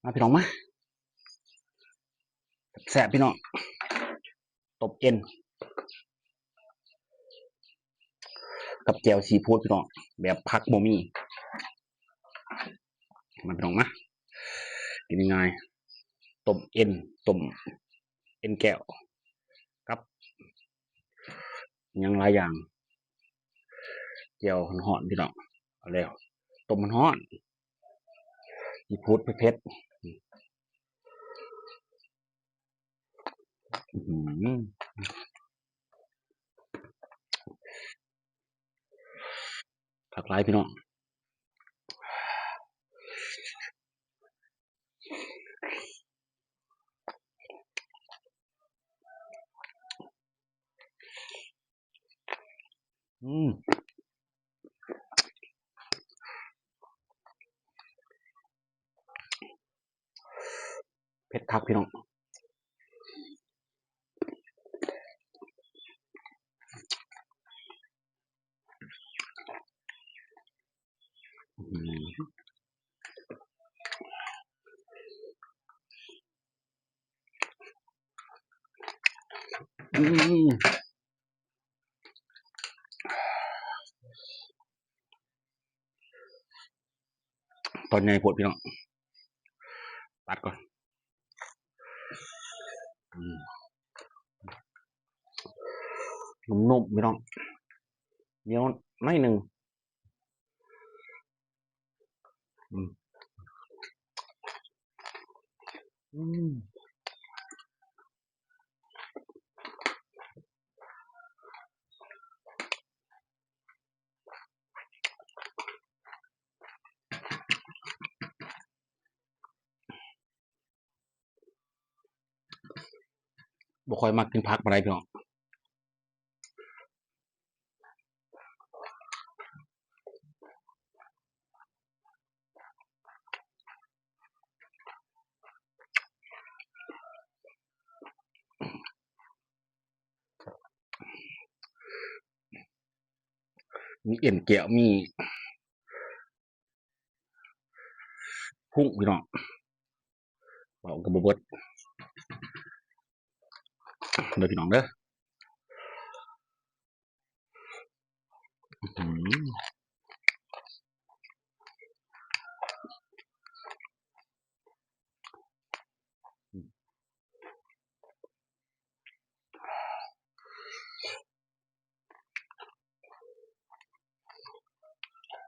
ມາພີ່ນ້ອງມາ ແຊບໆ ພີ່ນ້ອງ ຕົ້ມເອັນ ກັບແຈ່ວຊີຟູດ ພີ່ນ້ອງ ແບບຜັກບໍ່ມີ ມາພີ່ນ້ອງມາ ກິນງ່າຍໆ ຕົ້ມເອັນ ຕົ້ມເອັນແກ້ວ ກັບຫຍັງຫຼາຍຢ່າງ ແຈ່ວຮ້ອນໆ ພີ່ນ້ອງ ເອົາແລ້ວ ຕົ້ມຮ້ອນໆ ຊີຟູດເຜັດໆ ອື ຄັກຫຼາຍພີ່ນ້ອງ ອືມ ເຜັດຄັກພີ່ນ້ອງ ອືມ ຕອນໃຫຍ່ໂພດພີ່ນ້ອງ ຕັດກ່ອນ ອືມ ນຸ້ມໆ ພີ່ນ້ອງ ໜຽວໜ້ອຍໜຶ່ງ ອືມ ອືມ ບໍ່ຄ່ອຍມັກກິນຜັກປານໃດພີ່ນ້ອງ ມີເອັນແກ້ວ ມີພຸ້ງ ພີ່ນ້ອງ ເວົ້າກໍບໍ່ເບິດ ເດີພີ່ນ້ອງເດີ ອ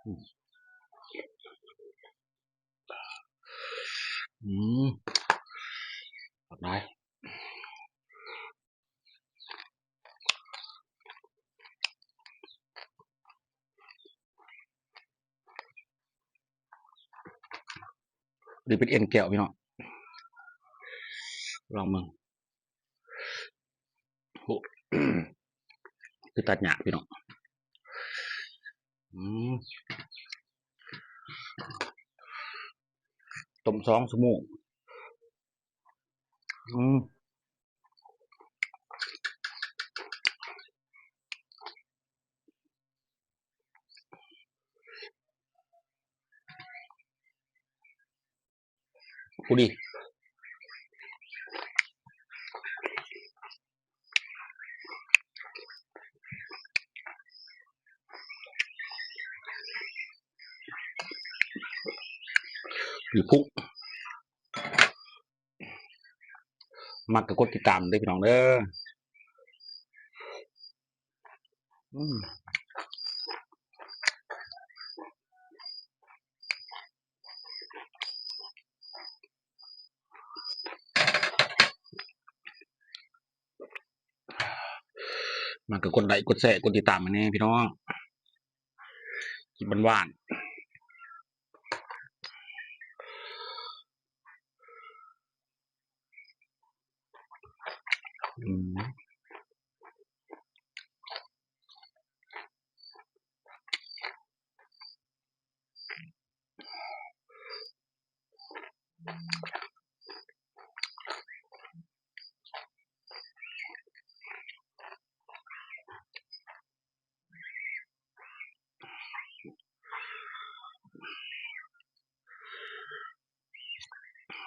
ື ອືມ ບັກນາຍ ນີ້ເປັນເອັນແກ້ວພີ່ນ້ອງ ລອງເບິ່ງ ໂອ້ ຄືຕັດຍາກພີ່ນ້ອງ ອືມ ຕົ້ມສອງຊົ່ວໂມງ ອືມ ພໍດີ ຢູ່ພຸ້ນ ມັກກໍກົດຕິດຕາມເດີພີ່ນ້ອງເດີ ອືມ ມັກກໍກົດໄລ້ ກົດແຊ ກົດຕິດຕາມໃຫ້ແດ່ພີ່ນ້ອງ ກິນຫວານໆ ອືມ.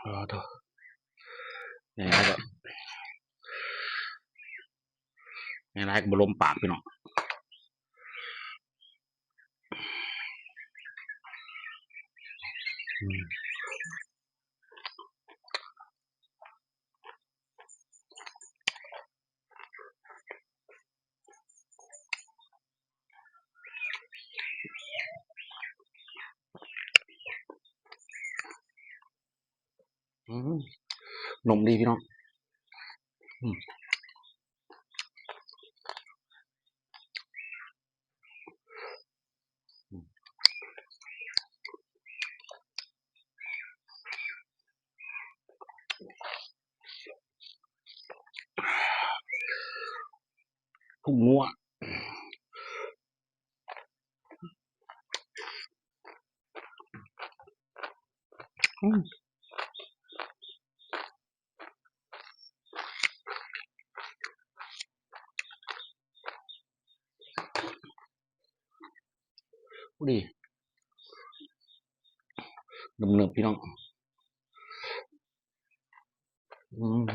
ເອີ ໂທ້ ໃຫຍ່ຫຼາຍກໍ ໃຫຍ່ຫຼາຍກໍບໍ່ລົມປາກ ພີ່ນ້ອງ. ອືມ ອືມ ໜຸ່ມດີພີ່ນ້ອງ ອືມ ອືມ ພຸງງົວ ອືມ ພໍດີ ໜຶບໆ ພີ່ນ້ອງ ອືມ.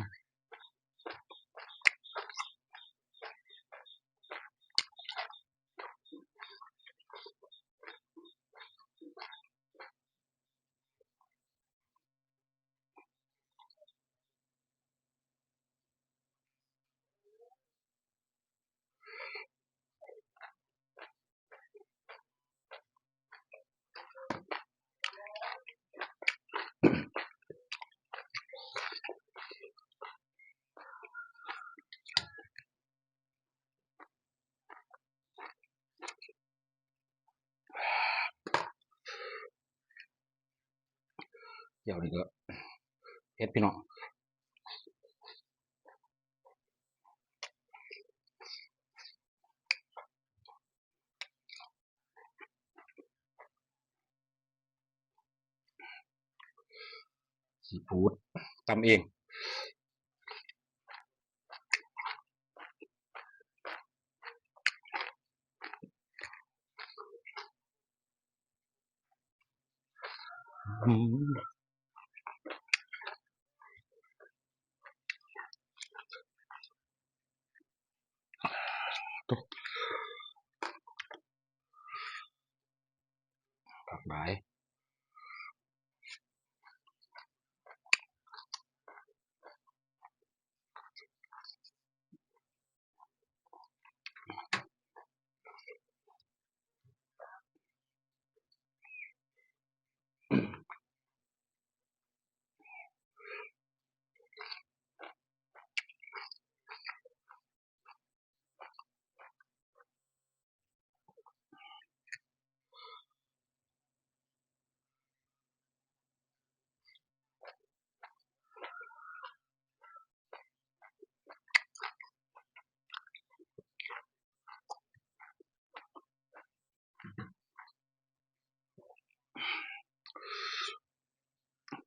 ແຈ່ວນີ້ກໍເຜັດ ພີ່ນ້ອງ. ຊີຟູດ ຕຳເອງ. ອືມ ໂອ້ ຄັກຫຼາຍ.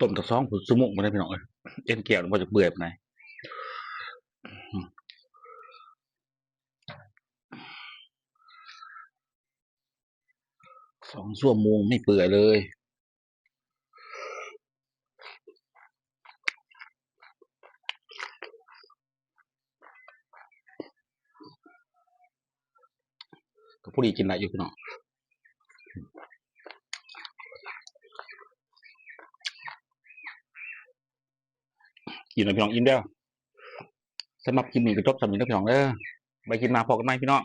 ຕົ້ມຈັກສອງຊົ່ວໂມງພຸ້ນນະ ພີ່ນ້ອງເອີຍ ເອັນແກ້ວບໍ່ຈັກເປື່ອຍປານໃດ. ສອງຊົ່ວໂມງໄມ່ເປື່ອຍເລີຍ. ກໍພໍດີກິນໄດ້ຢູ່ພີ່ນ້ອງ ອີ່ມແລ້ວພີ່ນ້ອງ ອີ່ມແລ້ວ. ສຳລັບຄລິບນີ້ກໍຈົບສ່ຳນີ້ເດີພີ່ນ້ອງເດີ ໄວ້ຄລິບໜ້າພໍ້ກັນໃໝ່ພີ່ນ້ອງ.